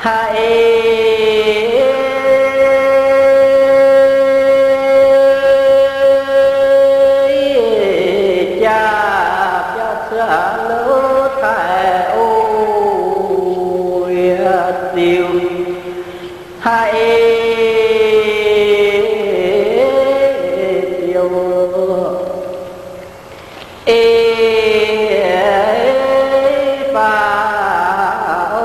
Haiz eix jaa biauv cuotv lov taaih o, yie ziux. Haiz eix ziux, eix faaux o,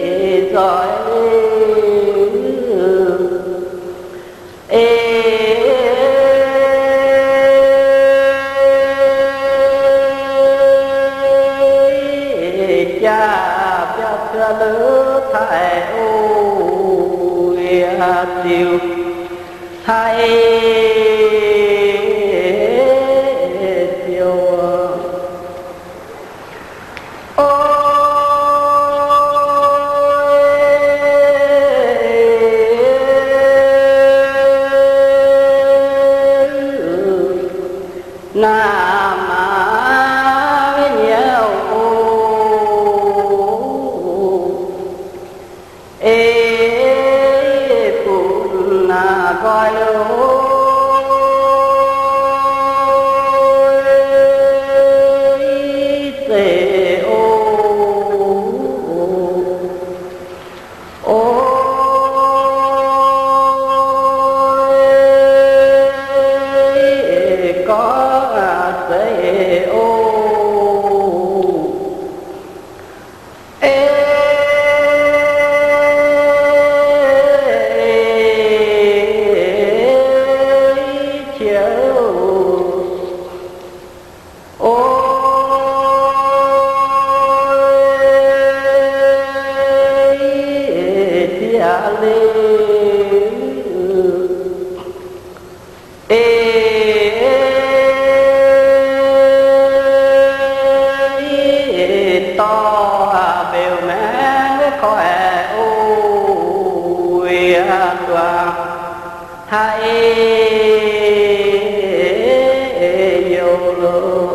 eix zoih liuz, eix jaa biauv cuotv lov taaih o, yie ziux. Haiz eix ziux, o, naaic maaiz nyei o, eix bun naaic nqoi lo, eix zeiz o, o, eix gorngv zeiz o. Eix qiex o, eix ziex liuz, eix dorh mbeux maengx koiv o, yie duqv haiz eix youh loh.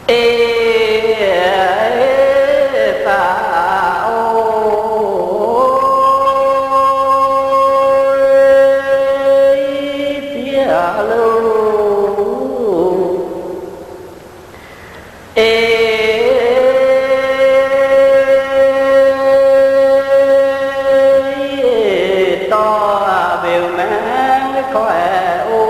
Eix faaux o, eix ziex liuz, eix dorh mbeux maengx koiv o,